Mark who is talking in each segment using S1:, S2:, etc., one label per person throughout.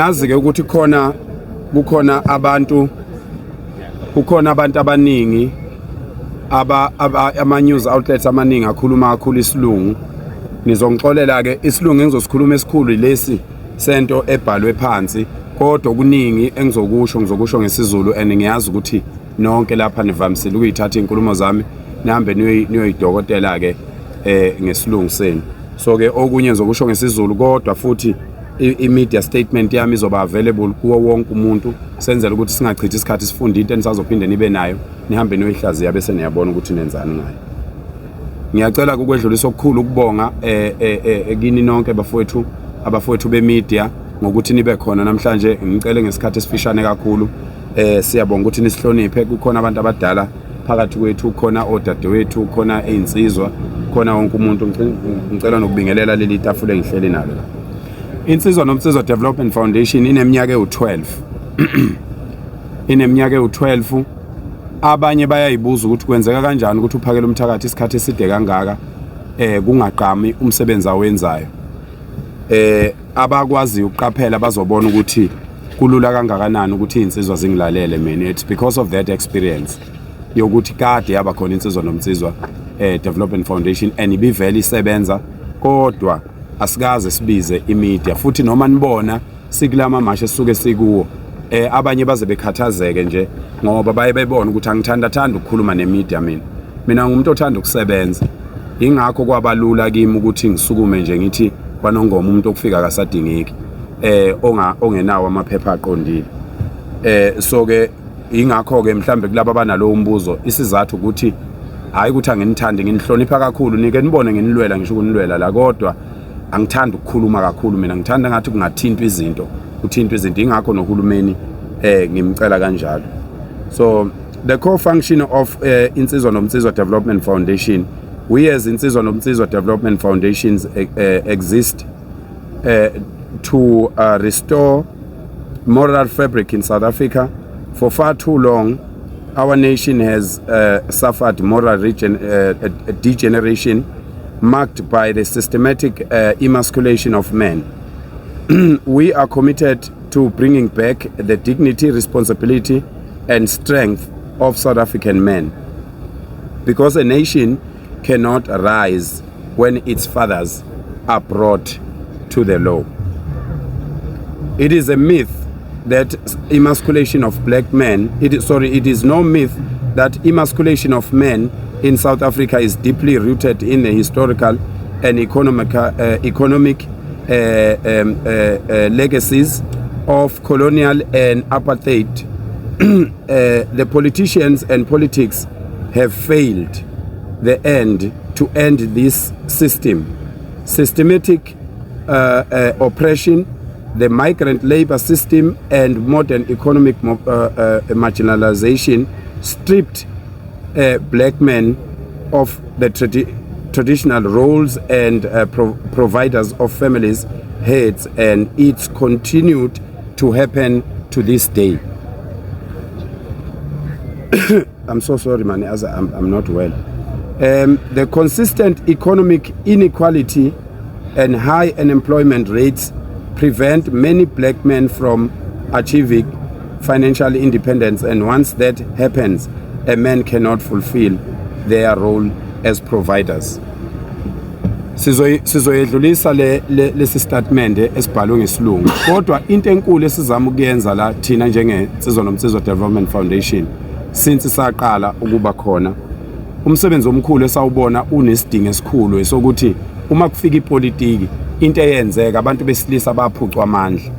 S1: Yazi ke ukuthi khona kukhona abantu, kukhona abantu abaningi aba, aba ama news outlets amaningi akhuluma kakhulu isilungu. Nizongixolela ke, isilungu engizosikhuluma esikhulu lesi sento ebhalwe phansi, kodwa okuningi engizokusho ngizokusho ngesiZulu, and ngiyazi ukuthi nonke lapha nivamisile ukuyithatha izinkulumo zami nihambe niyoyidokotela ke ngesilungu senu. So ke okunye ngizokusho ngesiZulu, kodwa futhi i-media statement yami izoba available kuwo wonke umuntu, senzela ukuthi singachithi isikhathi sifunde into enisazophinde nibe nayo, nihambe niyoyihlaziya bese niyabona ukuthi nenzani ngayo. Ngiyacela ukwedlulisa okukhulu ukubonga kini nonke bafowethu, abafowethu bemedia, ngokuthi nibe khona namhlanje. Ngicele ngesikhathi esifishane kakhulu. Siyabonga ukuthi nisihloniphe. Kukhona abantu abadala phakathi kwethu, khona odadewethu, khona ezinsizwa, khona wonke umuntu. Ngicela nokubingelela leli tafula engihleli nalo la. Insizwa Nomsizwa Development Foundation ineminyaka ewu-12, ineminyaka ewu-12. Abanye bayayibuza ukuthi kwenzeka kanjani ukuthi uphakele umthakathi isikhathi eside kangaka kungaqami umsebenzi awenzayo. Abakwazi ukuqaphela bazobona ukuthi kulula kangakanani ukuthi izinsizwa zingilalele mina. It's because of that experience yokuthi kade yaba khona Insizwa Nomsizwa Development Foundation and ibivele isebenza, kodwa asikaze sibize imedia. Futhi noma nibona sikulama mashe esisuke sikuwo, abanye baze bekhathazeke nje ngoba baye bebona ukuthi angithanda thanda ukukhuluma nemedia. Mina ngumuntu othanda ukusebenza, ingakho kwabalula kimi ukuthi ngisukume nje ngithi kwaNongoma umuntu okufika akasadingeki, onga ongenawo amaphepha aqondile. So ke ingakho ke mhlambe kulabo abanalo umbuzo, isizathu ukuthi hayi ukuthi anginithandi, nginihlonipha kakhulu, nike nibone nginilwela, ngisho ukunilwela la, kodwa angithandi ukukhuluma kakhulu. Mina ngithanda ngathi kungathintwa izinto, kuthintwa izinto. Ingakho nohulumeni ngimcela kanjalo. So the core function of Insizwa Nomsizwa Development Foundation: we as Insizwa Nomsizwa Development Foundations exist to restore moral fabric in South Africa. For far too long, our nation has suffered moral degeneration marked by the systematic emasculation of men. We are committed to bringing back the dignity, responsibility, and strength of South African men. Because a nation cannot rise when its fathers are brought to the low. It is a myth that emasculation of black men, it is, sorry, it is no myth that emasculation of men in South Africa is deeply rooted in the historical and economic legacies of colonial and apartheid. The politicians and politics have failed the end to end this system. Systematic oppression, the migrant labor system, and modern economic marginalization stripped black men of the traditional roles and providers of families, heads, and it's continued to happen to this day. I'm so sorry, man, as I'm not well. The consistent economic inequality and high unemployment rates prevent many black men from achieving financial independence, and once that happens, a man cannot fulfill their role as providers. Sizoyedlulisa lesi statement esibhalwe ngesilungu, kodwa into enkulu esizama ukuyenza la thina njenge-Nsizwa Nomsizwa Development Foundation, since saqala ukuba khona, umsebenzi omkhulu esawubona unesidingo esikhulu esokuthi uma kufika ipolitiki, into eyenzeka, abantu besilisa baphucwa amandla.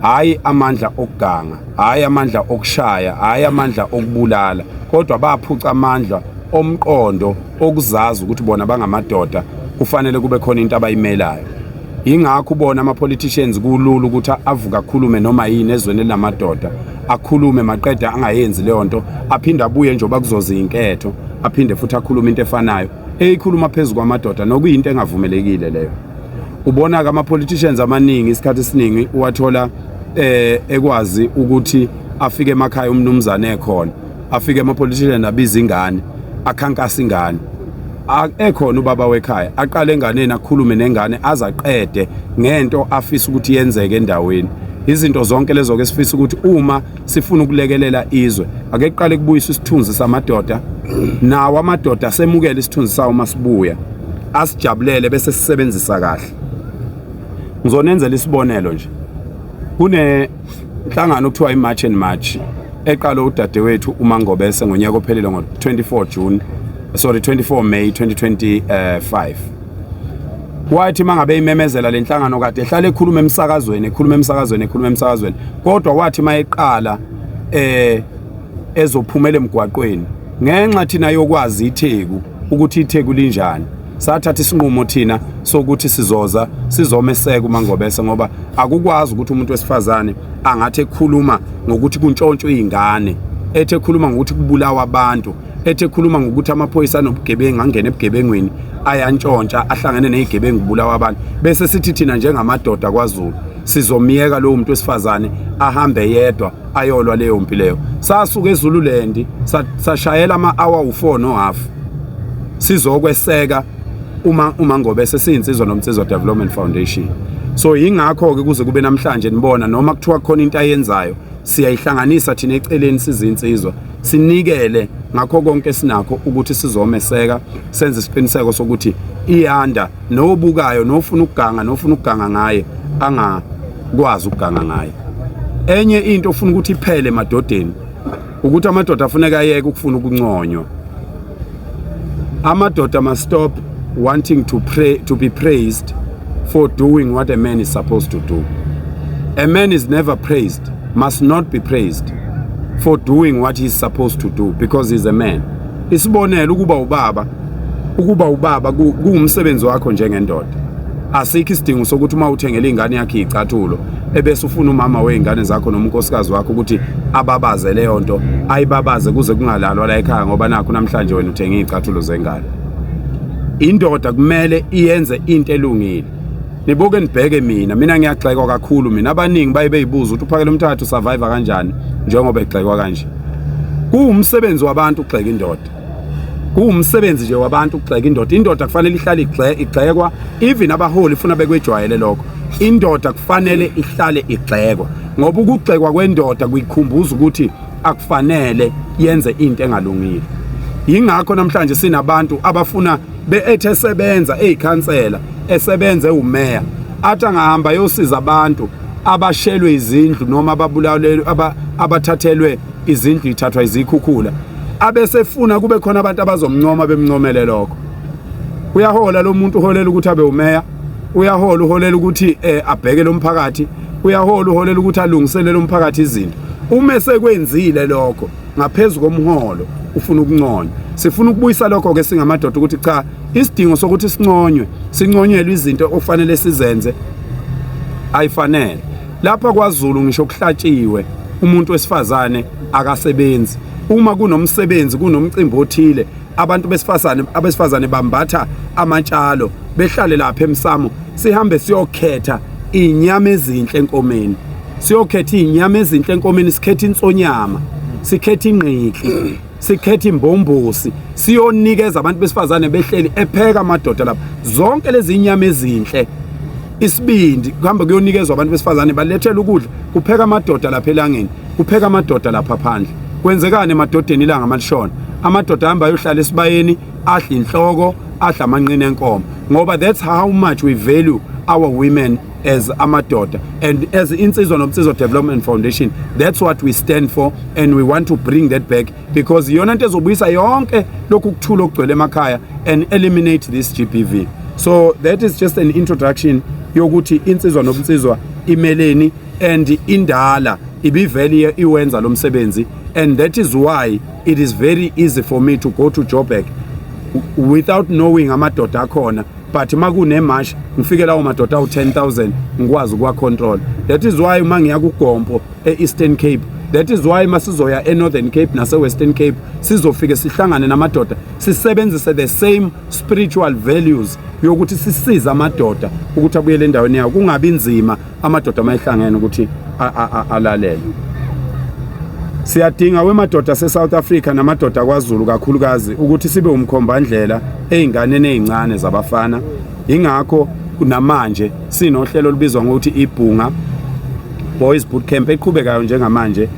S1: Hayi amandla okuganga, hayi amandla okushaya, hayi amandla okubulala, kodwa baphuca amandla omqondo okuzazi ukuthi bona bangamadoda, kufanele kube khona into abayimelayo. Ingakho ubona ama-politicians kulula ukuthi avuke akhulume noma yini ezweni elinamadoda, akhulume maqeda angayenzi leyo nto, aphinde abuye njengoba kuzoza inketho, aphinde futhi akhulume into efanayo eyikhuluma phezu kwamadoda, nokuyinto engavumelekile leyo. Ubona-ke ama-politicians amaningi, isikhathi esiningi uwathola ekwazi ukuthi afike emakhaya umnumzane ekhona, afike ama-politician abiza ingane, akhankasa ingane ekhona ubaba wekhaya, aqale enganeni, akhulume nengane azaqede ngento afisa ukuthi yenzeke endaweni. Izinto zonke lezo ke sifisa ukuthi uma sifuna ukulekelela izwe, ake kuqale kubuyiswe isithunzi samadoda, nawo amadoda asemukele isithunzi sawo masibuya, asijabulele bese sisebenzisa kahle. Ngizonenzela isibonelo nje. Kune nhlangano okuthiwa i-March and March eqalwe udadewethu uMangobese ngonyaka ophelile ngo-24 June, sorry, 24 May 2025. Wathi mangabe imemezela lenhlangano kade ehlale ekhuluma emsakazweni, ekhuluma emsakazweni, ekhuluma emsakazweni, kodwa wathi mayeqala ezophumela emgwaqweni, ngenxa thina yokwazi iTheku ukuthi iTheku linjani, sathatha isinqumo thina sokuthi sizoza sizomeseka uMangobese, ngoba akukwazi ukuthi umuntu wesifazane angathi ekhuluma ngokuthi kuntshontshwe izingane, ethi ekhuluma ngokuthi kubulawa abantu, ethi ekhuluma ngokuthi amaphoyisa anobugebengu angene ebugebengwini ayantshontsha ahlangene nezigebengu kubulawa abantu, bese sithi thina njengamadoda kwaZulu sizomiyeka lowo muntu wesifazane ahambe yedwa ayolwa leyo mpi leyo. Sasuka eZululand sashayela ama-hour u-4 no half sizokweseka uma uMangobese siyinsizwa noMnsizwa Development Foundation. So yingakho-ke kuze kube namhlanje nibona noma kuthiwa khona into ayenzayo siyayihlanganisa thina eceleni sizinsizwa, sinikele ngakho konke sinakho ukuthi sizomeseka, senze isiqiniseko sokuthi iyanda, nobukayo nofuna ukuganga nofuna ukuganga ngaye angakwazi ukuganga ngaye. Enye into ofuna ukuthi iphele emadodeni ukuthi amadoda afuneka ayeke ukufuna ukunconywa. Amadoda must stop wanting to pray, to be praised for doing what a man is supposed to do. A man is never praised, must not be praised for doing what he's supposed to do because he's a man. Isibonelo, ukuba ubaba, ukuba ubaba kuwumsebenzi wakho njengendoda. Asikho isidingo sokuthi uma uthengela ingane yakhe icathulo ebese ufuna umama wezingane zakho noma unkosikazi wakho ukuthi ababaze leyo nto, ayibabaze kuze kungalalwa la ekhaya ngoba nakho namhlanje wena uthenge izicathulo zengane. Indoda kumele iyenze into elungile. Nibuke nibheke mina, mina ngiyagxekwa kakhulu mina. Abaningi baye beyibuza ukuthi uphakela umthathu survivor kanjani njengoba egxekwa kanje. Kuwumsebenzi wabantu ukugxeka indoda. Kuwumsebenzi nje wabantu ukugxeka indoda. Indoda kufanele ihlale igxekwa, even abaholi funa bekwejwayele lokho. Indoda kufanele ihlale igxekwa, ngoba ukugxekwa kwendoda kuyikhumbuza ukuthi akufanele yenze into engalungile. Yingakho namhlanje sinabantu abafuna beethe sebenza eyikhansela, esebenza ewumeya, athi angahamba yosiza abantu abashelwe izindlu noma ababulawelwe, abathathelwe izindlu ithathwa izikhukhula, abesefuna kube khona abantu abazomncoma bemncomele lokho. Uyahola lo muntu, uholela ukuthi abe umeya, uyahola uholela ukuthi abheke lo mphakathi, uyahola uholela ukuthi alungiselele umphakathi izinto. Uma esekwenzile lokho ngaphezu komholo ufuna ukunconywa. Sifuna ukubuyisa lokho ke singamadoda ukuthi cha, isidingo sokuthi sinconywe, sinconyelwe izinto okufanele sizenze ayifanele. Lapha kwaZulu ngisho kuhlatshiwe umuntu wesifazane akasebenzi. Uma kunomsebenzi, kunomcimbi othile, abantu besifazane abesifazane bambatha amatshalo behlale lapha emsamo, sihambe siyokhetha inyama ezinhle enkomeni, siyokhetha inyama ezinhle enkomeni, sikhetha insonyama, sikhetha ingqikli, sikhetha imbombosi, siyonikeza abantu besifazane behleli epheka amadoda lapha. Zonke lezi inyama ezinhle, isibindi, kuhambe kuyonikezwa abantu besifazane, balethele ukudla, kupheka amadoda lapha elangeni, kupheka amadoda lapha phandle. Kwenzekani emadodeni ilanga malishona? Amadoda ahamba ayohlala esibayeni, adla inhloko, adla amanqina enkomo, ngoba that's how much we value our women as amadoda. And as Insizwa Nomnsizwa Development Foundation, that's what we stand for, and we want to bring that back, because iyona nto ezobuyisa yonke lokhu kuthula okugcwele emakhaya and eliminate this GBV. So that is just an introduction yokuthi Insizwa Nobunsizwa imeleni, and indala ibivele iwenza lo msebenzi, and that is why it is very easy for me to go to Joburg without knowing amadoda akhona, but makune march ngifike lawo madoda awu 10,000 ngikwazi ukuwa control. That is why uma ngiya kuGompo e-Eastern Cape, that is why masizoya e-Northern Cape nase Western Cape, sizofike sihlangane namadoda, sisebenzise the same spiritual values yokuthi sisize amadoda ukuthi abuyele endaweni yawo, kungabi nzima amadoda mayihlangene ukuthi alalele. Siyadinga wemadoda ase-South Africa namadoda kwaZulu kakhulukazi ukuthi sibe umkhombandlela ey'nganeni ey'ncane zabafana. Ingakho namanje sinohlelo olubizwa ngokuthi ibhunga. Boys Boot Camp eqhubekayo njengamanje,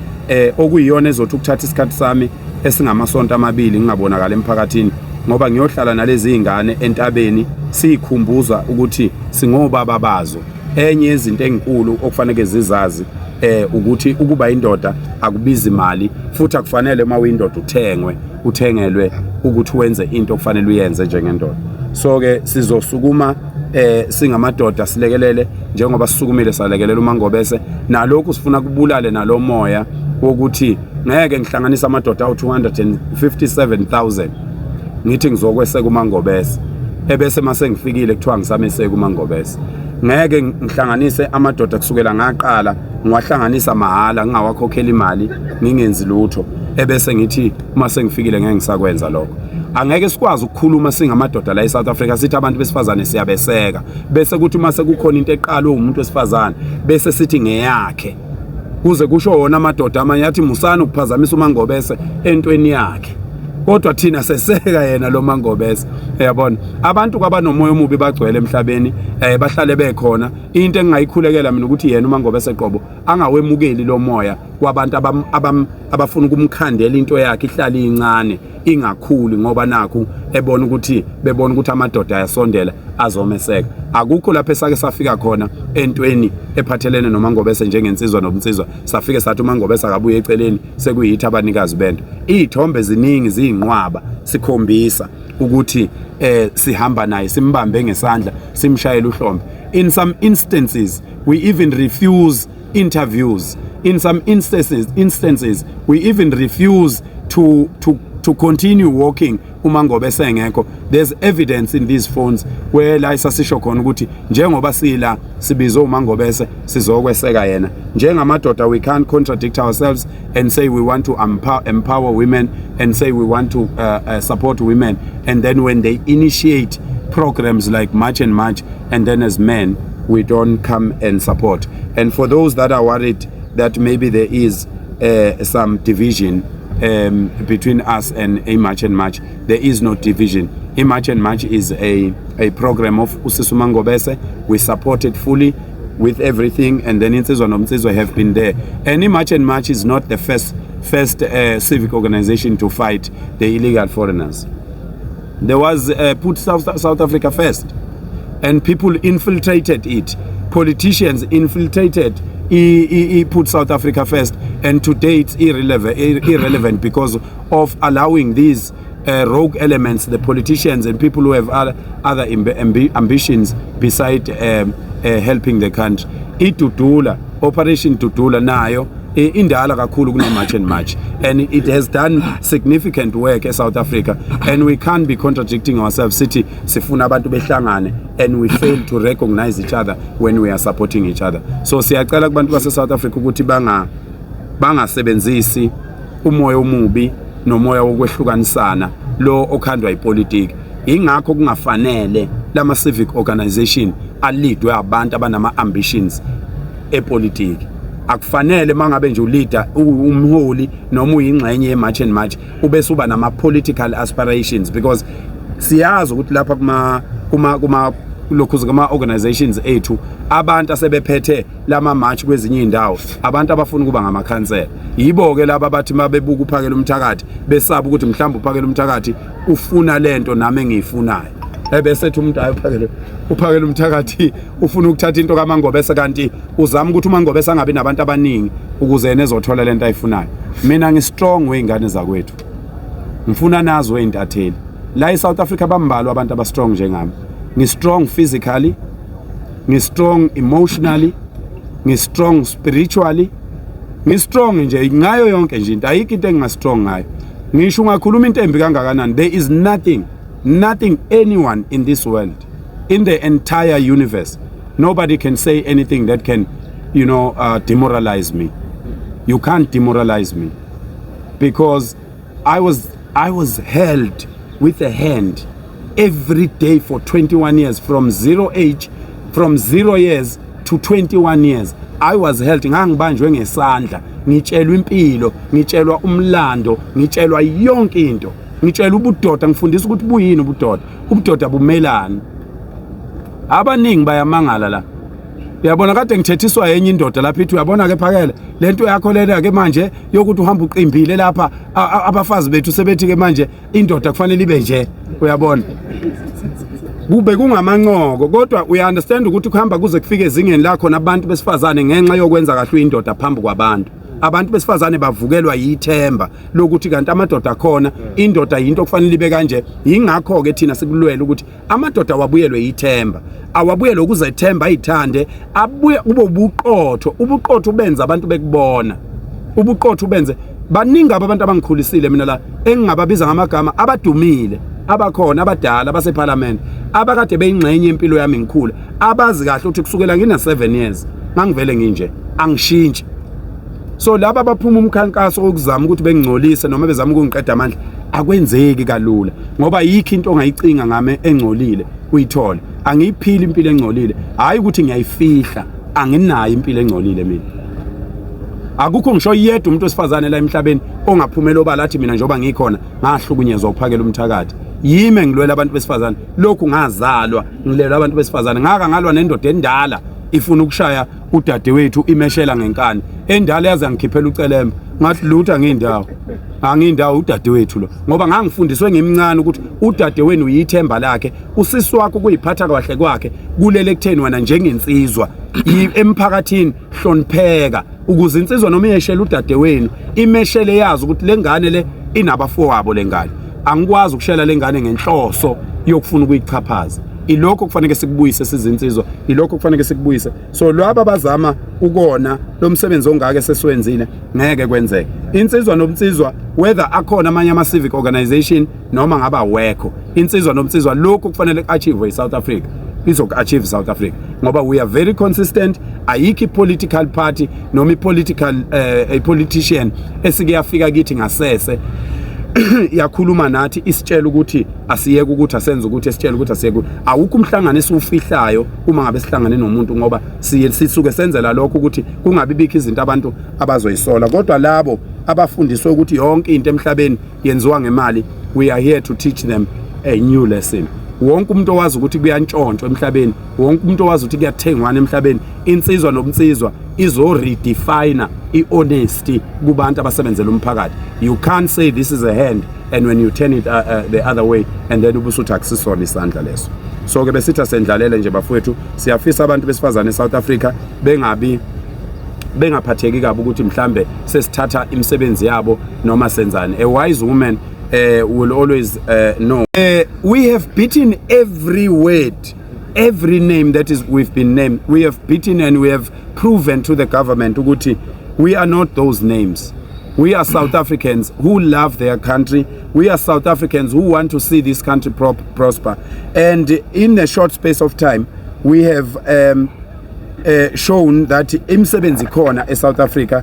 S1: okuyiyona ezothi ukuthatha isikhathi sami esingamasonto amabili ngingabonakala emphakathini, ngoba ngiyohlala nalezi zingane entabeni, siyikhumbuza ukuthi singobaba bazo. Enye yezinto ezinkulu okufanele zizazi ukuthi ukuba indoda akubizi imali, futhi akufanele uma uyindoda uthengwe, uthengelwe ukuthi wenze into okufanele uyenze njengendoda. So ke sizosukuma singamadoda, silekelele njengoba sisukumile salekelela uMangobese. Nalokhu sifuna kubulale nalomoya wokuthi ngeke ngihlanganise amadoda awu-257,000 ngithi ngizokweseka uMangobese, ebese mase ngifikile kuthiwa ngisameseka uMangobese. Ngeke ngihlanganise amadoda kusukela ngaqala ngiwahlanganisa mahhala, ngingawakhokhela imali, ngingenzi lutho, ebese ngithi uma sengifikile ngeke ngisakwenza lokho. Angeke sikwazi ukukhuluma singamadoda la eSouth Africa sithi abantu besifazane siyabeseka, bese kuthi uma sekukhona into eqalwe umuntu wesifazane bese sithi ngeyakhe, kuze kusho wona amadoda amanye athi musani ukuphazamisa uMangobese entweni yakhe, kodwa thina seseka yena lo Mangobese. Uyabona, abantu kwabanomoya omubi bagcwele emhlabeni, bahlale bekhona. Into engingayikhulekela mina ukuthi yena uMangobese qobo angawemukeli lo moya wabantu abafuna ukumkhandela into yakhe ihlale incane ingakhuli, ngoba nakhu ebona ukuthi bebona ukuthi amadoda ayasondela azomeseka. Akukho lapho esake safika khona entweni ephathelene noMangobese njengensizwa nobunsizwa, safike sathi uMangobese akabuye eceleni, sekuyithi abanikazi bento. Iy'thombe ziningi ziyinqwaba, sikhombisa ukuthi sihamba naye, simbambe ngesandla, simshayele uhlombe. In some instances we even refuse interviews. In some instances we even refuse to continue walking uma ngobe sengekho. There's evidence in these phones where la isasisho khona ukuthi njengoba sila sibize uMangobese, sizokweseka yena njengamadoda. We can't contradict ourselves and say we want to empower women and say we want to support women, and then when they initiate programs like March and March, and then as men we don't come and support. And for those that are worried that maybe there is some division between us and a March and March, there is no division. A March and March is a program of usisi uMangobese. We support it fully with everything, and then Insizwa Nomnsizwa have been there. And March and March is not the first civic organization to fight the illegal foreigners. There was Put South Africa First, and people infiltrated it. Politicians infiltrated Put South Africa First, and today it's irrelevant because of allowing these rogue elements, the politicians and people who have other ambitions beside helping the country. IDudula, Operation Dudula nayo indala kakhulu kune March and March, and it has done significant work eSouth Africa, and we can't be contradicting ourselves, sithi sifuna abantu behlangane and we fail to recognize each other when we are supporting each other. So siyacela kubantu base South Africa ukuthi bangasebenzisi umoya omubi nomoya wokwehlukanisana lo okhandwa ipolitiki. Ingakho kungafanele lama civic organization alidwe abantu abanama ambitions epolitiki. Akufanele mangabe nje uleader, umholi noma uyingxenye ye-March and March, ubese uba nama political aspirations, because siyazi ukuthi lapha kuma lokhu kuma organizations ethu, abantu asebephethe lama march kwezinye indawo, abantu abafuna ukuba ngamakhansela, yibo ke laba bathi mabebuka uphakela umthakathi besaba ukuthi mhlawumbe uphakela umthakathi ufuna lento nami engiyifunayo, ebese ethi umuntu, hayi, uphakela umthakathi ufuna ukuthatha into kaMangobese, kanti uzama ukuthi uMangobese angabi nabantu abaningi ukuze yena ezothola lento ayifunayo. Mina ngi-strong wey'ngane zakwethu, ngifuna nazo ey'ntatheli la e-South Africa bambalwa abantu aba-strong njengami. Ngi-strong physically, ngi-strong emotionally, ngi-strong spiritually, ngi-strong nje ngayo yonke nje into. Ayikho into enginga-strong ngayo. Ngisho ungakhuluma into embi kangakanani, there is nothing, nothing anyone in this world, in the entire universe, nobody can say anything that can demoralize me. You can't demoralize me because I was held with a hand every day for 21 years, from zero age, from 0 years to 21 years I was held. Ngangibanjwe ngesandla, ngitshelwa impilo, ngitshelwa umlando, ngitshelwa yonke into, ngitshelwa ubudoda, ngifundisa ukuthi buyini ubudoda, ubudoda bumelani. Abaningi bayamangala la. Uyabona, kade ngithethiswa yenye indoda lapha, ithi, "Uyabona ke Phakela, lento yakho lena ke manje yokuthi uhamba uqimbile lapha, abafazi bethu sebethi ke manje indoda kufanele ibe nje." Uyabona, kube kungamancoko, kodwa uya understand ukuthi kuhamba kuze kufike ezingeni lakho nabantu besifazane, ngenxa yokwenza kahle indoda phambi kwabantu, abantu besifazane bavukelwa yithemba lokuthi kanti amadoda akhona, indoda yinto okufanele ibe kanje. Yingakho ke thina sikulwela ukuthi amadoda awabuyelwe yithemba, awabuyelwe ukuzethemba, ayithande, abuye kube ubuqotho. Ubuqotho benza abantu bekubona, ubuqotho benze baningi abantu abangikhulisile mina la engingababiza ngamagama, abadumile, abakhona, abadala abasephalamende, abakade beyingxenye yempilo yami ngikhula, abazi kahle ukuthi kusukela ngina 7 years ngangivele nginje, angishintshi. So laba abaphuma umkhankaso wokuzama ukuthi bengingcolise noma bezama ukungiqeda amandla, akwenzeki kalula, ngoba yikho into ongayicinga ngame engcolile uyithole. Angiyiphili impilo engcolile, hayi ukuthi ngiyayifihla, anginayo impilo engcolile mina. Akukho ngisho yedwa umuntu wesifazane la emhlabeni ongaphumela obala athi, "Mina njengoba ngikhona ngahlukunyezwa uPhakela umthakathi." Yimi ngilwela abantu besifazane, lokhu ngazalwa ngilwela abantu besifazane. Ngaka ngalwa nendoda endala ifuna ukushaya udadewethu, imeshela ngenkani endala, yaze angikhiphela ucelemba. Ngathi, "Lutho, angiyindawo, angiyindawo, udadewethu lo," ngoba ngangifundiswe ngimncane ukuthi udadewenu uyithemba lakhe, usisi wakho. Kuyiphatha kahle kwakhe kulele kutheni wena njengensizwa emphakathini hlonipheka, ukuze insizwa noma iyeshela udadewenu, imeshele yazi ukuthi le ngane le inabafowabo, le ngane angikwazi ukushela le ngane ngenhloso yokufuna ukuyichaphaza. Ilokho kufanele sikubuyise sizinsizwa, ilokho kufanele sikubuyise. So laba abazama ukona lo msebenzi ongaka sesiwenzile, ngeke kwenzeke. Insizwa nobunsizwa, whether akhona amanye ama civic organization noma ngaba wekho, insizwa nobunsizwa, lokhu kufanele ku-achieve i-South Africa, izoku-achieve South Africa, ngoba we are very consistent. Ayikho i-political party noma i-political a politician esike yafika kithi ngasese yakhuluma nathi, isitshela ukuthi asiyeke ukuthi asenze ukuthi, esitshela ukuthi asiyeke. Awukho umhlangano esiwufihlayo uma ngabe sihlangane nomuntu, ngoba siye sisuke senzela lokho ukuthi kungabi bikho izinto abantu abazoyisola. Kodwa labo abafundiswe ukuthi yonke into emhlabeni yenziwa ngemali, we are here to teach them a new lesson. Wonke umuntu owazi ukuthi kuyantshontshwa emhlabeni, wonke umuntu owazi ukuthi kuyathengwana emhlabeni, insizwa nobunsizwa izo-redefine i-honesty kubantu abasebenzela umphakathi. You can't say this is a hand and when you turn it the other way and then ubusuthi akusisona isandla leso. So ke besithi asendlalele nje, bafowethu. Siyafisa abantu besifazane eSouth Africa bengabi bengaphatheki kabi ukuthi mhlambe sesithatha imisebenzi yabo noma senzani. A wise woman will always know. We have beaten every word, every name that is we've been named. We have beaten and we have proven to the government ukuthi we are not those names. We are South Africans who love their country. We are South Africans who want to see this country prosper. And in a short space of time we have shown that imisebenzi khona eSouth Africa,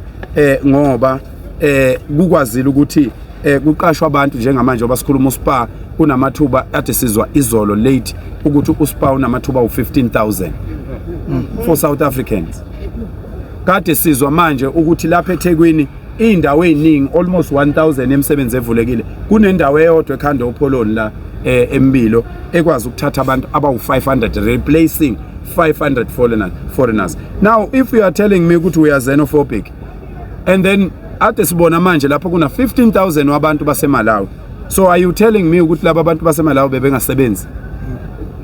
S1: ngoba kukwazile ukuthi kuqashwa abantu. Njengamanje oba sikhuluma, uSpar kunamathuba ade sizwa izolo late ukuthi uSpar unamathuba u15000 for South Africans. Kade sizwa manje ukuthi lapha eThekwini indawo eziningi, almost 1000 emisebenzi evulekile. Kunendawo eyodwa ekhanda oPholoni la embilo ekwazi ukuthatha abantu abawu500, replacing 500 foreigners. Now if you are telling me ukuthi we are xenophobic and then ade sibona manje lapho kuna 15,000 wabantu baseMalawi, so are you telling me ukuthi laba bantu baseMalawi bebengasebenzi?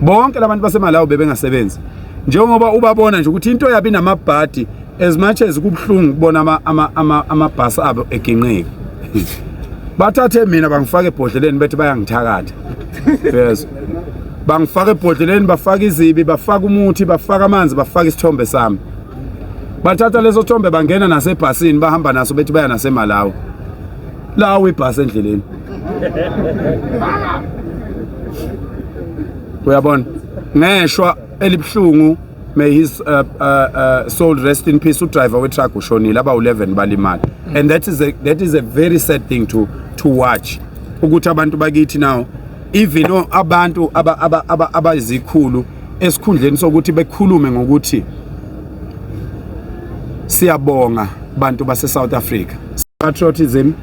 S1: Bonke labantu baseMalawi bebengasebenzi, njengoba ubabona nje ukuthi into yabi namabhadi, as much as kubuhlungu ukubona amabhasi abo eginqika. Bathathe mina bangifaka ebhodleleni, bethi bayangithakatha. Yes, bangifaka ebhodleleni, bafaka izibi, bafaka umuthi, bafaka amanzi, bafaka isithombe sami. Bathatha leso sithombe, bangena nasebhasini, bahamba naso, bethi baya naseMalawi. Lawo ibhasi endleleni, uyabona, ngeshwa elibuhlungu, may his soul rest in peace, udriver we-truck ushonile, abawu-11 balimala. And that is a very sad thing to watch, ukuthi abantu bakithi now, even though abantu abazikhulu, esikhundleni sokuthi bekhulume ngokuthi siyabonga bantu base South Africa, patriotism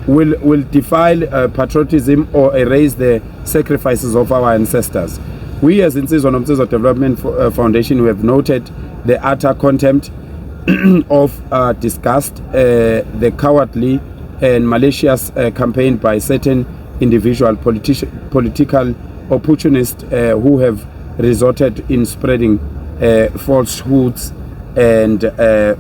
S1: will defile patriotism or erase the sacrifices of our ancestors. We as Insizwa Nomsizwa Development Foundation, we have noted the utter contempt of disgust, the cowardly and malicious campaign by certain individual political opportunists who have resorted in spreading falsehoods and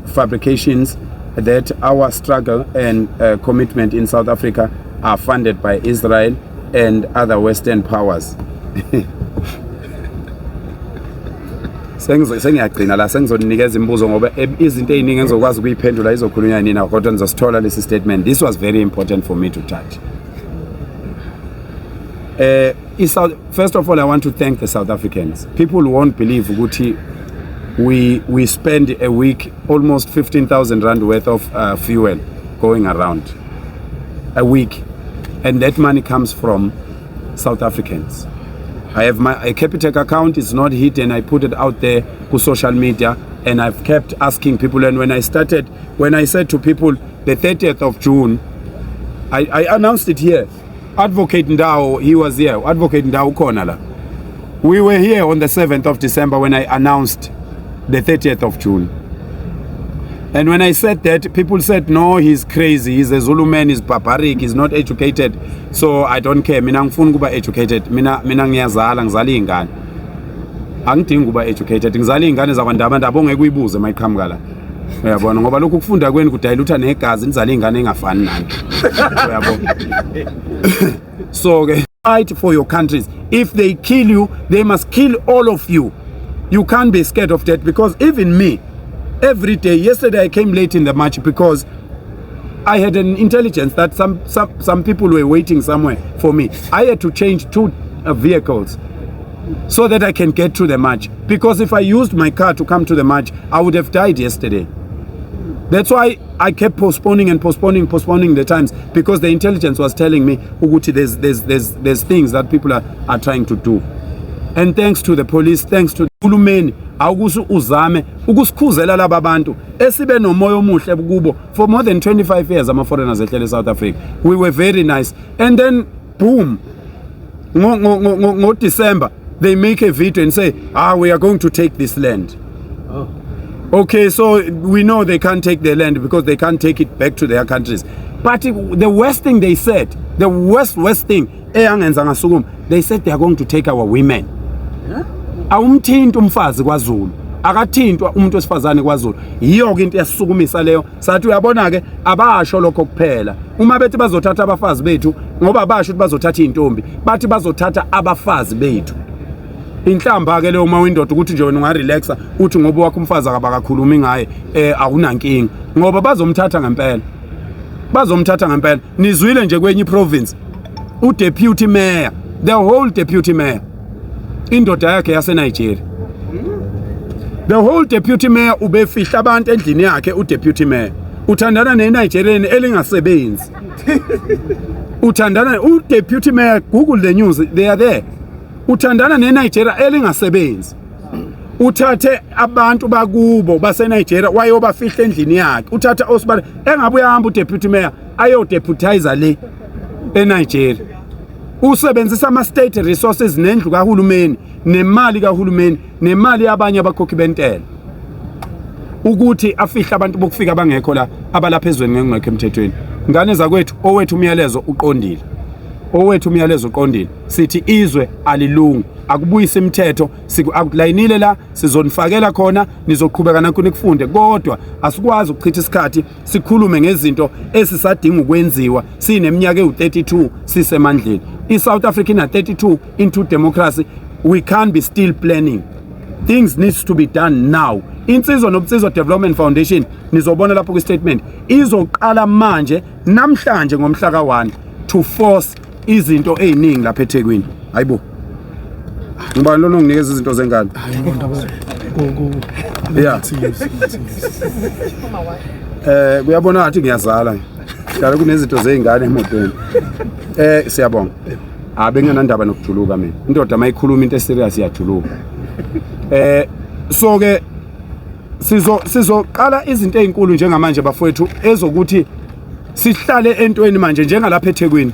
S1: fabrications that our struggle and commitment in South Africa are funded by Israel and other Western powers. Sengiyagcina la, sengizonikeza imibuzo ngoba izinto ey'ningi engizokwazi ukuyiphendula izokhulunywa nina, kodwa nizosithola lesi statement. This was very important for me to touch. First of all, I want to thank the South Africans. People won't believe ukuthi we spend a week almost 15,000 rand worth of fuel going around a week, and that money comes from South Africans. I have my a Capitec account. It's not hidden. I put it out there to social media, and I've kept asking people. And when I started, when I said to people the 30th of June, I announced it here. Advocate Ndao, he was here. Advocate Ndao ukhona la. We were here on the 7th of December when I announced the 30th of June. And when I said that, people said, "No, he's crazy. He's a Zulu man, he's barbaric, he's not educated." So I don't care. Mina ngifuna ukuba educated. Mina ngiyazala, ngizala iy'ngane. Angidingi ukuba educated. Ngizala iy'ngane zakwaNdabandaba ongeke uyibuze mayiqhamuka la. Uyabona, ngoba lokhu kufunda kwenu kudayilutha negazi, nizala iy'ngane engafani nani. Uyabona? So ke fight for your countries. If they kill you, they must kill all of you. You can't be scared of that, because even me, every day, yesterday I came late in the march because I had an intelligence that some people were waiting somewhere for me. I had to change two vehicles so that I can get to the march. Because if I used my car to come to the march, I would have died yesterday. That's why I kept postponing and postponing, postponing the times, because the intelligence was telling me ukuthi there's things that people are trying to do. And thanks to the police, thanks to uhulumeni, awukuthi uzame ukusikhuzela laba bantu esibe nomoya omuhle kubo for more than 25 years. Ama foreigners ehlele eSouth Africa, we were very nice, and then boom, ngo December they make a video and say, "Ah, we are going to take this land." Okay, so we know they can't take the land because they can't take it back to their countries. But the worst thing they said, the worst, worst thing eyangenza ngasukuma, they said they are going to take our women. Awumthinti umfazi kwaZulu, akathintwa umuntu wesifazane kwaZulu. Yiyo ke into yasisukumisa leyo. Sathi uyabona ke, abasho lokho kuphela. Uma bethi bazothatha abafazi bethu, ngoba basho ukuthi bazothatha izintombi, bathi bazothatha abafazi bethu. Inhlamba ke leyo uma uyindoda ukuthi nje wena ungarelaxa uthi ngoba wakho umfazi akabakakhulumi ngaye, awunankinga, ngoba bazomthatha ngempela, bazomthatha ngempela. Nizwile nje kwenye iprovince, udeputy mayor, the whole deputy mayor, indoda yakhe yaseNigeria. The whole deputy mayor ubefihla abantu endlini yakhe. Udeputy mayor uthandana neNigerian elingasebenzi, uthandana udeputy mayor. Google the news, they are there. Uthandana neNigeria elingasebenzi, uthathe abantu bakubo baseNigeria wayobafihla endlini yakhe. Uthatha osibale engabe uyahamba udeputy mayor ayodeputize le eNigeria, usebenzisa ama state resources nendlu kahulumeni nemali kahulumeni nemali yabanye abakhokhi bentela ukuthi afihle abantu bokufika abangekho la, abalapha ezweni ngengekho emthethweni. Ngane zakwethu, owethu umyalezo uqondile, owethu umyalezo uqondile. Sithi izwe alilungi, akubuyise imithetho. Akulayinile la, sizonifakela khona, nizoqhubeka nakho nikufunde, kodwa asikwazi ukuchitha isikhathi sikhulume ngezinto esisadinga ukwenziwa sineminyaka ewu-32 sisemandleni. I-South Africa ina-32 into democracy. We can't be still planning. Things needs to be done now. Insizwa Nobunsizwa Development Foundation, nizobona lapho kwi-statement, izoqala manje namhlanje ngomhla ka-1 to force izinto ey'ningi lapha eThekwini. Hayibo, ngibani lona onginikeza izinto zengane?
S2: Hayi, ndaba
S1: Kuyabona ngathi ngiyazala, njalo kunezinto zey'ngane emotweni. Siyabonga. Abengenandaba nokujuluka mina. Indoda mayikhuluma into eserious iyajuluka. So ke sizoqala izinto ezinkulu njengamanje, bafowethu, ezokuthi sihlale entweni manje njengalapha eThekwini.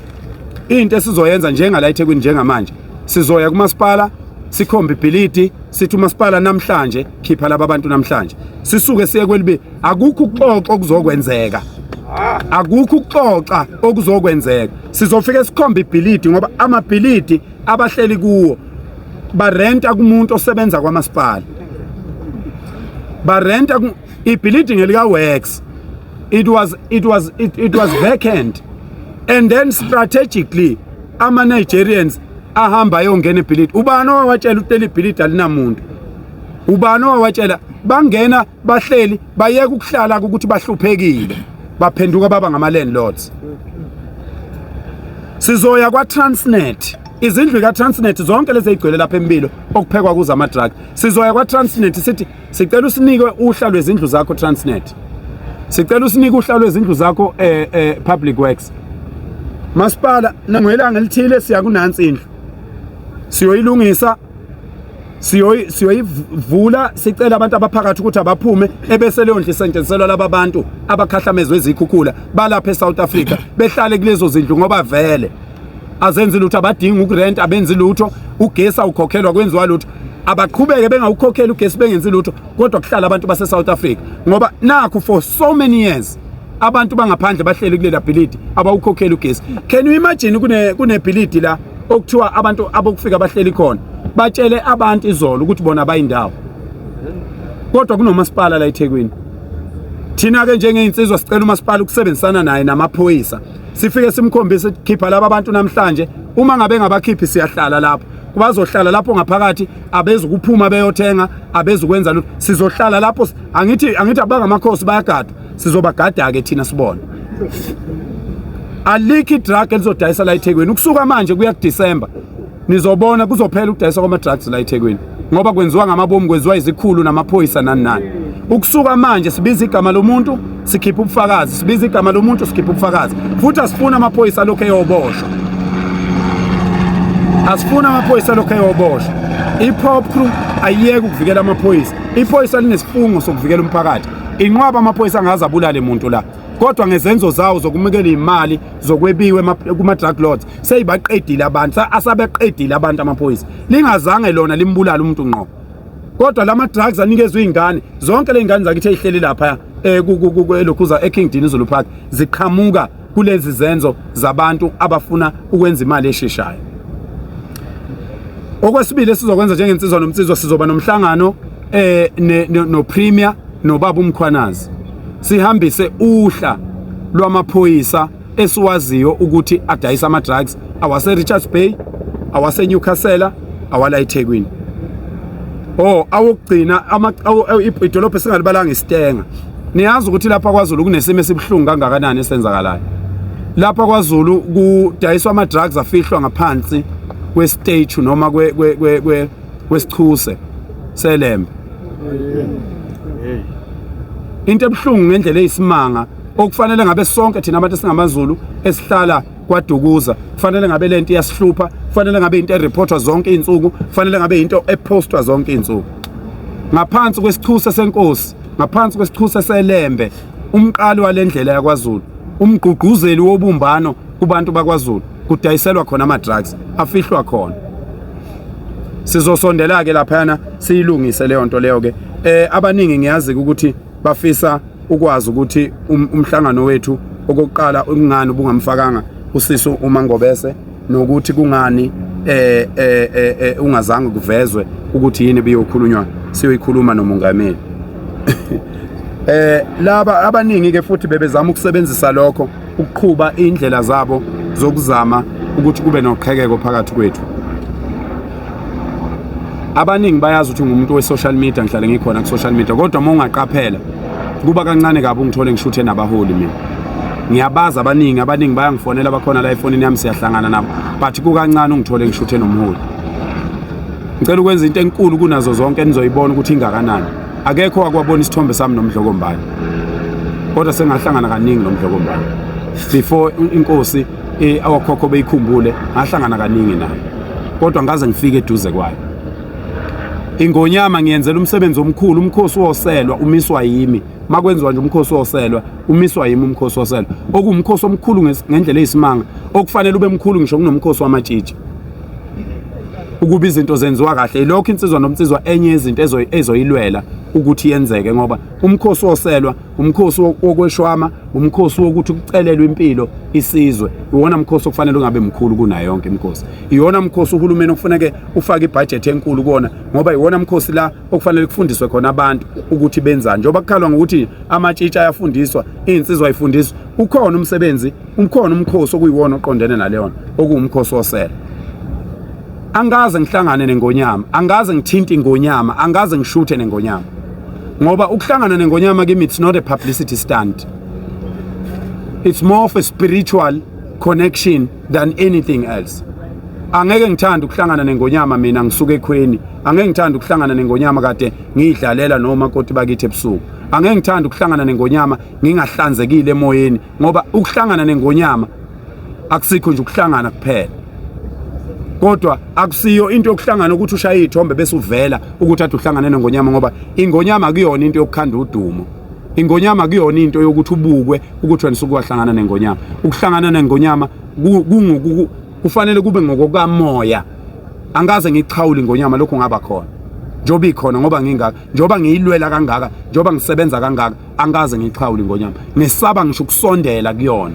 S1: Into esizoyenza njengala eThekwini njengamanje, sizoya kumasipala. Sikhombe ibhilidi, sithi umasipala namhlanje khipha laba bantu namhlanje. Sisuke siye kwelibi, akukho ukuxoxa okuzokwenzeka. Akukho ukuxoxa okuzokwenzeka. Sizofike sikhombe ibhilidi ngoba amabhilidi abahleli kuwo barenta kumuntu osebenza kwamasipala. Barenta ibhilidi ngelika Works. It was vacant. And then strategically ama Nigerians ahamba ayongena ebhilidi. Ubani owawatshela ukuthi leli bhilidi alinamuntu? Ubani owawatshela? Bangena bahleli, bayeka ukuhlala ukuthi bahluphekile, baphenduka baba ngama landlords. Sizoya kwa Transnet, izindlu ka Transnet zonke lezi ezigcwele lapha empilo okuphekwa kuzo ama drugs. Sizoya kwa Transnet sithi sicela usinike uhla lwezindlu zakho Transnet, sicela usinike uhla lwezindlu zakho Public Works. Masipala, nangelanga elithile siya kunansi indlu, siyoyilungisa, siyoyivula, sicela abantu abaphakathi ukuthi abaphume, ebese leyo ndlu isetshenziselwa laba bantu abakhahlamezwe izikhukhula balapha eSouth Africa, behlale kulezo zindlu ngoba vele azenzi lutho, abadingi ukurent, abenzi lutho, ugesi awukhokhelwa, kwenziwa lutho. Abaqhubeke bengawukhokheli ugesi, bengenzi lutho, kodwa kuhlala abantu base South Africa, ngoba nakhu for so many years abantu bangaphandle bahleli kulela bhilidi, abawukhokheli ugesi. Can you imagine, kunebhilidi la okuthiwa abantu abokufika bahleli khona, batshele abantu izolo ukuthi bona bayindawo, kodwa kunomasipala la eThekwini. Thina ke njengeinsizwa sicela umasipala ukusebenzisana naye namaphoyisa, sifike simkhombise, khipha laba bantu namhlanje. Uma ngabe ngabakhiphi, siyahlala lapho, bazohlala lapho ngaphakathi, abezukuphuma beyothenga, abezukwenza lutho, sizohlala lapho. Angithi abangamakhosi bayagadwa, sizobagada ke thina sibone. Alikho idrug elizodayisa la eThekwini ukusuka manje kuya kuDecember. Nizobona kuzophela ukudayisa kwama drugs la eThekwini, ngoba kwenziwa ngamabomu, kwenziwa izikhulu namaphoyisa nani nani. Ukusuka manje sibiza igama lomuntu, sikhipha ubufakazi, sibiza igama lomuntu, sikhipha ubufakazi. Futhi asifuna amaphoyisa lokho eyoboshwa, asifuna amaphoyisa lokho eyoboshwa. I-POPCRU ayiyeke ukuvikela amaphoyisa. Iphoyisa linesifungo sokuvikela umphakathi. Inqwaba amaphoyisa angaze abulale muntu la, kodwa ngezenzo zawo zokumukela imali zokwebiwe kuma-drug lords seyibaqedile abantu, asabeqedile abantu amaphoyisa, lingazange lona limbulale umuntu ngqo. Kodwa lama drugs anikezwe izingane zonke, le ngane zakithi ezihleli lapha elokhuza eKing Dinuzulu Park, ziqhamuka kulezi zenzo zabantu abafuna ukwenza imali esheshayo. Okwesibili esizokwenza njengensizwa nomnsizwa, sizoba nomhlangano no Premier nobaba uMkhwanazi, sihambise uhla lwamaphoyisa esiwaziyo ukuthi adayisa ama drugs awase Richards Bay, awase Newcastle, awala eThekwini. Oh, awokugcina idolobha esingalibalanga isitenga. Niyazi ukuthi lapha kwaZulu kunesimo esibuhlungu kangakanani esenzakalayo. Lapha kwaZulu kudayiswa ama drugs afihlwa ngaphansi kwe-statue noma kwesichuse selembe. Into ebuhlungu ngendlela eyisimanga, okufanele ngabe sonke thina abantu esingamaZulu esihlala kwaDukuza, kufanele ngabe lento iyasihlupha, kufanele ngabe into ereportwa zonke izinsuku, kufanele ngabe into epostwa zonke izinsuku. Ngaphansi kwesichuse senkosi, ngaphansi kwesichuse selembe, umqali walendlela yakwaZulu, umgqugquzeli wobumbano kubantu bakwaZulu, kudayiselwa khona ama drugs, afihlwa khona. Sizosondela ke laphayana siyilungise leyo nto leyo ke. Abaningi ngiyazi ukuthi bafisa ukwazi ukuthi umhlangano wethu okokuqala kungani ubungamfakanga usisu uMangobese, nokuthi kungani ungazange kuvezwe ukuthi yini biyokhulunywa, siyoyikhuluma nomongameli. Laba abaningi ke futhi bebezama ukusebenzisa lokho ukuqhuba indlela zabo zokuzama ukuthi kube noqhekeko phakathi kwethu. Abaningi bayazi ukuthi ngumuntu we-social media, ngihlale ngikhona ku-social media, kodwa uma ungaqaphela kuba kancane kabi ungithole ngishuthe nabaholi. Mina ngiyabazi abaningi, abaningi bayangifonela, bakhona la efonini yami, siyahlangana nabo, but kukancane ungithole ngishuthe nomholi. Ngicela ukwenza into enkulu kunazo zonke enizoyibona ukuthi ingakanani. Akekho wakwabona isithombe sami noMdlokombane, kodwa sengahlangana kaningi noMdlokombane before inkosi awakhokho beyikhumbule. Ngahlangana kaningi naye, kodwa ngaze ngifike eduze kwayo ingonyama ngiyenzela umsebenzi omkhulu. Umkhosi woselwa umiswa yimi. Makwenziwa nje umkhosi woselwa, umiswa yimi umkhosi woselwa, okuwumkhosi omkhulu ngendlela eyisimanga, okufanele ube mkhulu ngisho kunomkhosi wamatshitshi. Ukuba izinto zenziwa kahle, ilokho insizwa nomnsizwa enye yezinto ezoyilwela ukuthi yenzeke, ngoba umkhosi woselwa, umkhosi wokweshwama, umkhosi wokuthi kucelelwe impilo isizwe, iwona mkhosi okufanele ungabe mkhulu kunayo yonke imikhosi. Iwona mkhosi uhulumeni okufuneke ufake ibhajethi enkulu kuwona, ngoba iwona mkhosi la okufanele kufundiswe khona abantu ukuthi benzani. Njengoba kukhalwa ngokuthi amatshitshi ayafundiswa, iy'nsizwa ayifundiswa, ukhona umsebenzi, ukhona umkhosi okuyiwona oqondene naleyona, okuwumkhosi wosela. Angikaze ngihlangane nengonyama, angikaze ngithinte ingonyama, angikaze ngishuthe nengonyama, ngoba ukuhlangana nengonyama kimi it's not a publicity stunt, it's more of a spiritual connection than anything else. Angeke ngithande ukuhlangana nengonyama mina ngisuke ekhweni, angeke ngithande ukuhlangana nengonyama kade ngiyidlalela nomakoti bakithi ebusuku, angeke ngithande ukuhlangana nengonyama ngingahlanzekile emoyeni, ngoba ukuhlangana nengonyama akusikho nje ukuhlangana kuphela, kodwa akusiyo into yokuhlangana ukuthi ushaye iy'thombe bese uvela ukuthi ade uhlangane nengonyama, ngoba ingonyama akuyona into yokukhanda udumo. Ingonyama akuyona into yokuthi ubukwe ukuthi wena usuke wahlangana nengonyama. Ukuhlangana nengonyama kufanele kube ngokokamoya. Angikaze ngixhawule ingonyama, lokhu ngaba khona njengoba ikhona, ngoba ngingaka, njengoba ngiyilwela kangaka, njengoba ngisebenza kangaka, angikaze ngixhawule ingonyama, ngisaba ngisho ukusondela kuyona,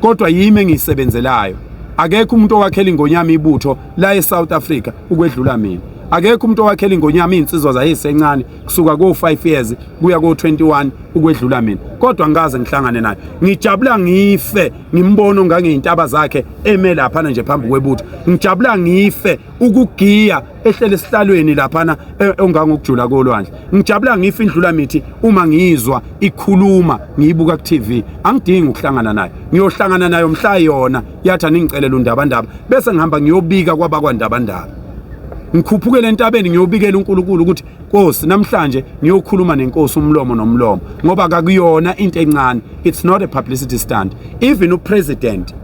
S1: kodwa yimi engiyisebenzelayo. Akekho umuntu owakhela ingonyama ibutho la eSouth Africa ukwedlula mina. Akekho umuntu owakhela ingonyama iy'nsizwa zayisencane kusuka ko-5 years kuya ko-21 ukwedlula mina, kodwa ngikaze ngihlangane naye. Ngijabula ngife ngimbono ngangey'ntaba zakhe eme laphana nje phambi kwebutho. Ngijabula ngife ukugiya ehlele esihlalweni laphana ongangokujula kolwandle. Ngijabula ngife indlula mithi uma ngiyizwa ikhuluma, ngiyibuka ku-TV. Angidingi ukuhlangana nayo, ngiyohlangana nayo mhla yona yathi aningicelela undabandaba, bese ngihamba ngiyobika kwabakwandabandaba, ngikhuphukele entabeni ngiyobikela uNkulunkulu ukuthi Nkosi, namhlanje ngiyokhuluma nenkosi umlomo nomlomo, ngoba kakuyona into encane. It's not a publicity stunt. Even upresident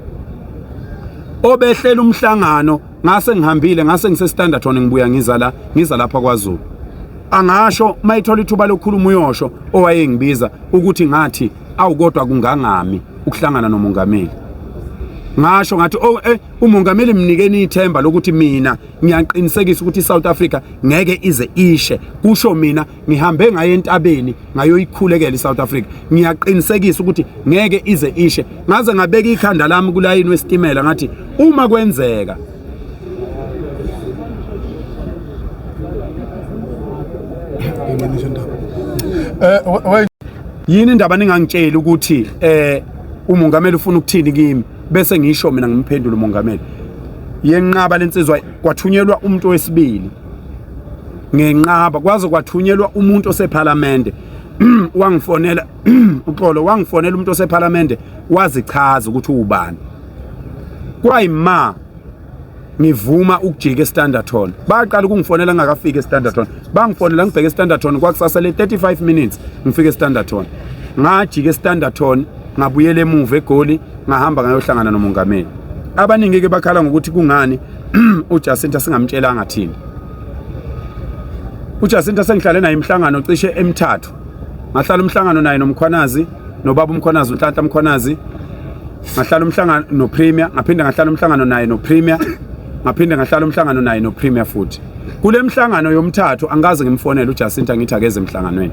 S1: obehlela umhlangano, ngase ngihambile, ngase ngise-Standerton, ngibuya ngiza la, ngiza lapha KwaZulu, angasho mayithola ithuba lokukhuluma uyosho owayengibiza ukuthi ngathi awu kodwa kungangami ukuhlangana nomongameli. Ngasho ngathi oh, umongameli mnikeni ithemba lokuthi mina ngiyaqinisekisa ukuthi iSouth Africa ngeke ize ishe, kusho mina ngihambe ngaye entabeni ngayoyikhulekela iSouth Africa, ngiyaqinisekisa ukuthi ngeke ize ishe. Ngaze ngabeka ikhanda lami kulayini wesitimela ngathi uma kwenzeka yini indaba ningangitsheli ukuthi umongameli ufuna ukuthini kimi, bese ngisho mina ngimphendula umongameli. Yenqaba lensizwa, kwathunyelwa umuntu wesibili, ngenqaba, kwaze kwathunyelwa umuntu osephalamende wangifonela, uxolo, wangifonela umuntu osephalamende wazichaza ukuthi uwubani. Kwayima ngivuma ukujika eStanderton, baqala ukungifonela ngingakafiki eStanderton, bangifonela ngibheke eStanderton, kwakusasa le 35 minutes ngifike eStanderton. Ngajika eStanderton, ngabuyela emuva eGoli, ngahamba ngayohlangana nomongameli. Abaningi ke bakhala ngokuthi kungani uJacinta singamtshelanga thina. UJacinta sengihlale naye imihlangano cishe emithathu, ngahlala umhlangano naye noMkhwanazi, nobaba uMkhwanazi, uNhlanhla Mkhwanazi, ngahlala umhlangano noPremier, ngaphinde ngahlala umhlangano naye noPremier, ngaphinde ngahlala umhlangano naye noPremier futhi. Kule mhlangano yomthathu angikaze ngimfonele uJacinta ngithi akeze emhlanganweni,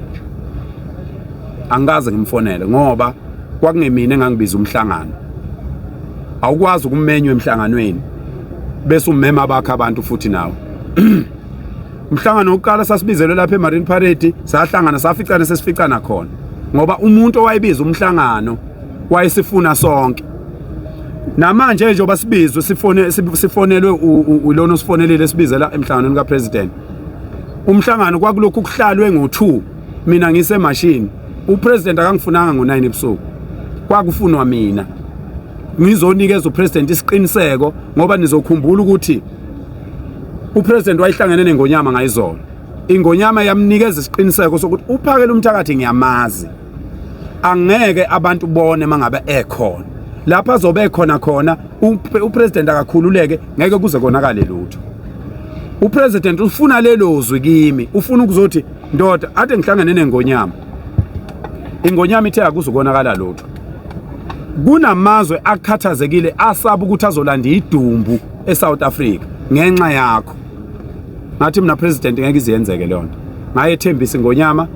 S1: angikaze ngimfonele ngoba kwakungemina engangibiza umhlangano. Awukwazi ukumenywa emhlanganweni bese umema abakho abantu futhi nawe. Umhlangano wokuqala sasibizelwe lapha eMarine Parade, sahlangana saficana sesificana khona, ngoba umuntu owayebiza umhlangano wayesifuna sonke. Namanje njengoba sibizwe sifone sifonelwe ulona osifonelile sibizela emhlanganweni kapresident. Umhlangano kwakulokhu kuhlalwe ngo2, mina ngisemashini, upresident akangifunanga ngo9 ebusuku, kwakufunwa mina ngizonikeza upresident isiqiniseko, ngoba nizokhumbula ukuthi upresident wayehlangene nengonyama ngayizolo. Ingonyama yamnikeza isiqiniseko sokuthi uphakela umthakathi ngiyamazi, angeke abantu bone mangabe ekhona lapha azobe khona khona. Upresident akakhululeke, ngeke kuze konakale lutho. Upresident ufuna lelo zwi kimi, ufuna ukuzothi ndoda ade ngihlangene nengonyama, ingonyama ithe akuzukonakala lutho. Kunamazwe akhathazekile asaba ukuthi azolanda idumbu eSouth Africa. Ngenxa yakho. Ngathi mina, president, ngeke iziyenzeke leyo nto. Ngayethembisa ingonyama,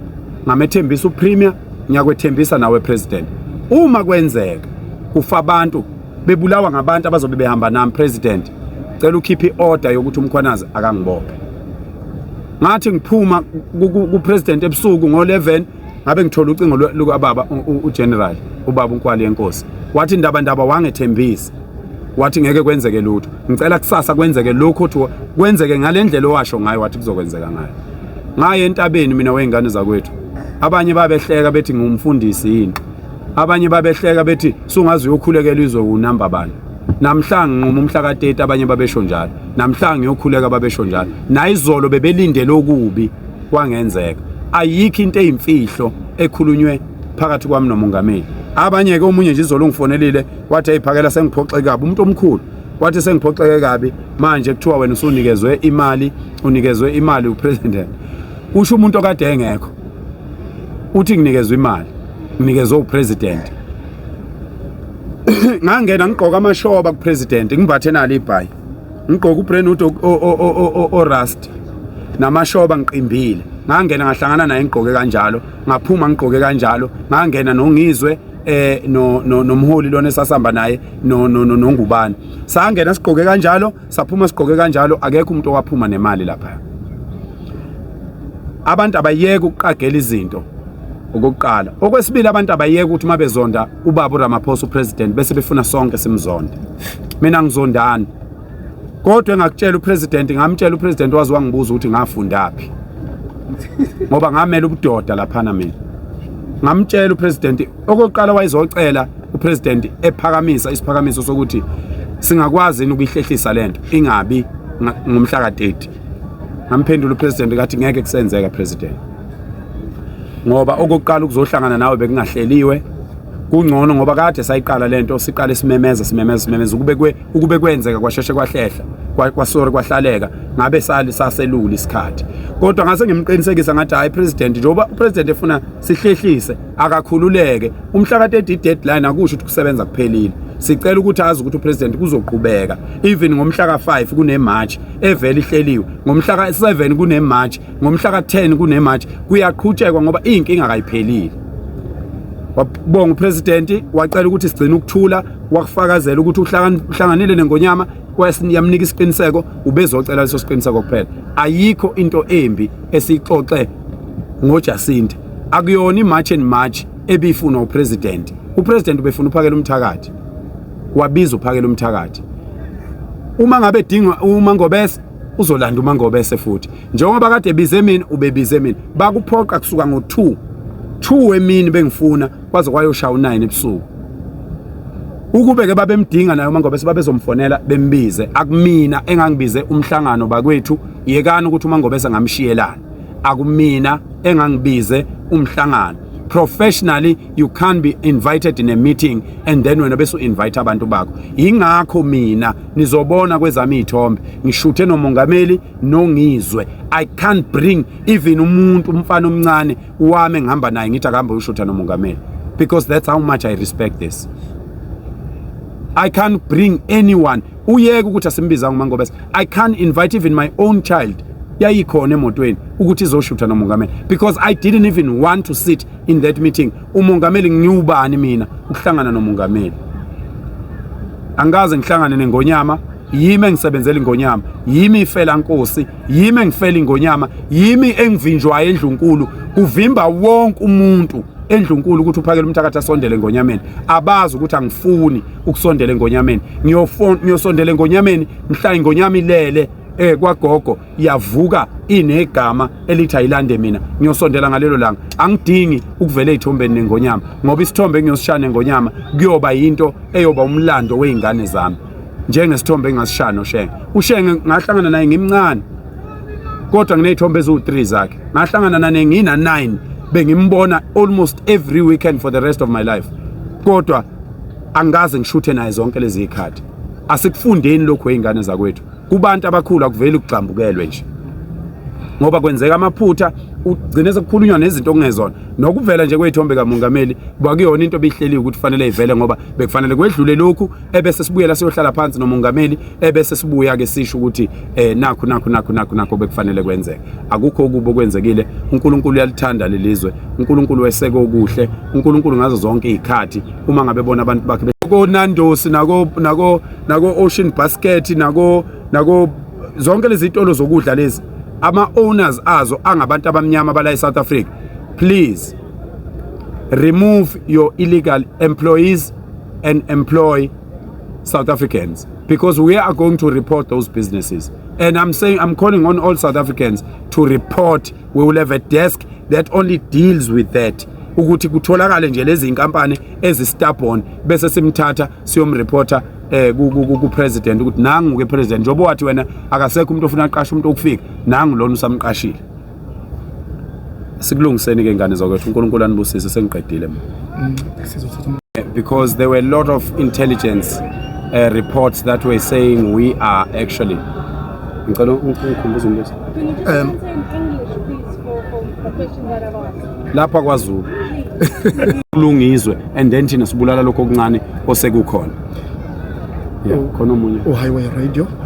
S1: ngamethembisa upremier, ngiyakwethembisa nawe president. Uma kwenzeka kufa abantu, bebulawa ngabantu abazobe behamba nami, president, cela ukhiphe iorder yokuthi uMkhwanazi akangibophe. Ngathi ngiphuma ku-president ebusuku ngo-11, ngabe ngithola ucingo lukababa ugeneral, ubaba uNkwali yenkosi. Wathi, "Ndaba ndaba, wangethembisa wathi ngeke kwenzeke lutho. Ngicela kusasa kwenzeke lokho uthi kwenzeke ngale ndlela owasho ngayo, wathi kuzokwenzeka ngayo." Ngaye entabeni mina wey'ngane zakwethu. Abanye babehleka bethi ngumfundisi yini, abanye babehleka bethi sungaze uyokhulekela izwe unamba bani. Namhla nginquma umhla ka-30, abanye babesho njalo. Namhla ngiyokhuleka, babesho njalo. Nayizolo bebelindele okubi, kwangenzeka. Ayikho into eyimfihlo ekhulunywe phakathi kwami nomongameli. Abanye-ke, omunye nje izolo ungifonelile wathi, "Hey Phakela, sengiphoxeke kabi." Umuntu omkhulu wathi, "Sengiphoxeke kabi manje, kuthiwa wena usunikezwe imali, unikezwe imali upresident." Kusho umuntu okade engekho, uthi nginikezwe imali, nginikezwe upresident. Ngangena ngigqoka amashoba kupresident, ngimbathe nalo ibhayi, ngigqoka ubrandwood o-rust namashoba, ngiqimbile. Ngangena ngahlangana naye ngigqoke kanjalo, ngaphuma ngigqoke kanjalo. Ngangena noNgizwe, no nomholi lona esasamba naye, no noNgubani. Sangena sigqoke kanjalo, saphuma sigqoke kanjalo. Akekho umuntu owaphuma nemali lapha. Abantu abayeke ukuqagela izinto, okokuqala. Okwesibili, abantu abayeke ukuthi uma bezonda ubaba uRamaphosa, upresident, bese befuna sonke simzonde. Mina ngizondani? Kodwa engakutshela upresident, ngamtshela upresident, wazi wangibuza ukuthi ngafundaphi, ngoba ngamela ubudoda laphana. Mina ngamtshela upresident, okokuqala wayezocela upresident ephakamisa isiphakamiso sokuthi singakwazi yini ukuyihlehlisa lento ingabi ngomhla ka-30. Ngamphendula upresident kathi, "Ngeke kusenzeka, president, ngoba okokuqala ukuzohlangana nawe bekungahleliwe. Kungcono ngoba kade sayiqala lento, siqale simemeza, simemeza, simemeza. Ukube kwenzeka kwasheshe kwahlehla, kwasori, kwahlaleka, ngabe sali saselula isikhathi." Kodwa ngase ngimqinisekisa ngathi, "Hayi president, njengoba upresident efuna sihlehlise, akakhululeke. Umhla ka-30 deadline akusho ukuthi kusebenza kuphelile. Sicela ukuthi azi ukuthi upresident kuzoqhubeka. Even ngomhla ka-5 kune-march evele ihleliwe, ngomhla ka-7 kune-march, ngomhla ka-10 kune-march. Kuyaqhutshekwa ngoba iy'nkinga kayiphelile." Wabonga upresident, wacela ukuthi sigcine ukuthula, wakufakazela ukuthi uhlanganile nengonyama, yamnika isiqiniseko. Ubezocela leso siqiniseko kuphela. Ayikho into embi esiyixoxe ngoJacinta. Akuyona i-March and March ebifunwa upresident. Upresident ubefuna uPhakela umthakathi, wabiza uPhakela umthakathi. Uma ngabe edingwa uMangobese, uzolanda uMangobese futhi, njengoba kade ebize mina, ubebize mina. Bakuphoqa kusuka ngo-2 2 emini bengifuna kwaze kwayoshaya u9 ebusuku. Ukube ke babemdinga naye uMangobese, babezomfonela bembize. Akumina engangibize umhlangano bakwethu. Yekani ukuthi uMangobese ngamshiyelana. Akumina engangibize umhlangano. Professionally, you can't be invited in a meeting and then wena bese u-invite abantu bakho. Yingakho mina nizobona kwezami iy'thombe ngishuthe nomongameli noNgizwe. I can't bring even umuntu, umfana omncane wami engihamba naye, ngithi akuhambe uyoshutha nomongameli, because that's how much I respect this. I can't bring anyone. Uyeke ukuthi asimbizanga uMangobese. I can't invite even my own child, yayikhona emotweni, ukuthi izoshutha nomongameli, because I didn't even want to sit in that meeting. Umongameli, ngiwubani mina ukuhlangana nomongameli? Angikaze ngihlangane nengonyama. Yimi engisebenzela ingonyama, yimi ifela nkosi, yimi engifela ingonyama, yimi engivinjwayo endlunkulu. Kuvimba wonke umuntu endlunkulu ukuthi uPhakela umthakathi asondele engonyameni. Abazi ukuthi angifuni ukusondela engonyameni. Ngiyosondela engonyameni mhla ingonyama ilele kwagogo, yavuka inegama elithi ayilande mina. Ngiyosondela ngalelo langa. Angidingi ukuvela ey'thombeni nengonyama, ngoba isithombe engiyosishaya nengonyama kuyoba yinto eyoba umlando wey'ngane zami, njengesithombe engasishaya noShenge. UShenge ngahlangana naye ngimncane, kodwa nginey'thombe eziwu-3 zakhe. Ngahlangana naye ngina-9, bengimbona almost every weekend for the rest of my life, kodwa angikaze ngishuthe naye zonke lezi y'khathi. Asikufundeni lokhu, ey'ngane zakwethu. Kubantu abakhulu akuveli kugxambukelwe nje ngoba kwenzeka amaphutha. Ugcine sekukhulunywa nezinto okungezona. Nokuvela nje kwey'thombe kamongameli kwakuyona into ebihleliwe ukuthi kufanele ivele, ngoba bekufanele kwedlule lokhu, ebese sibuyela siyohlala phansi nomongameli, ebese sibuya-ke sisho ukuthi nakhu nakhu nakhu nakhu nakhu bekufanele kwenzeke. Akukho okubi okwenzekile. UNkulunkulu uyalithanda lelizwe, uNkulunkulu weseke okuhle, uNkulunkulu ngazo zonke iy'khathi uma ngabe bona abantu bakhe ko-Nando's nako Ocean Basket nako zonke lezi zitolo zokudla lezi, ama-owners azo angabantu abamnyama bala e-South Africa, please remove your illegal employees and employ South Africans, because we are going to report those businesses. And I'm saying, I'm calling on all South Africans to report. We will have a desk that only deals with that, ukuthi kutholakale nje lezi inkampani ezi-stubborn, bese simthatha siyomreporta ku president ukuthi nangu ke president, njengoba wathi wena akasekho umuntu ofuna aqashe umuntu okufika, nangu lona usamqashile. Sikulungiseni ke, ngane zakwethu. uNkulunkulu anibusise. Sengiqedile mina.
S2: Sizothatha
S1: Because there were a lot of intelligence reports that were saying we are actually, ngicela ungikhumbuze umbuzo.
S3: Can you just answer in English, please, for the questions that I've asked?
S1: Lapha kwaZulu kulungizwe and then thina sibulala lokho okuncane osekukhona. Yeah, khona omunye.
S2: U-Highway Radio.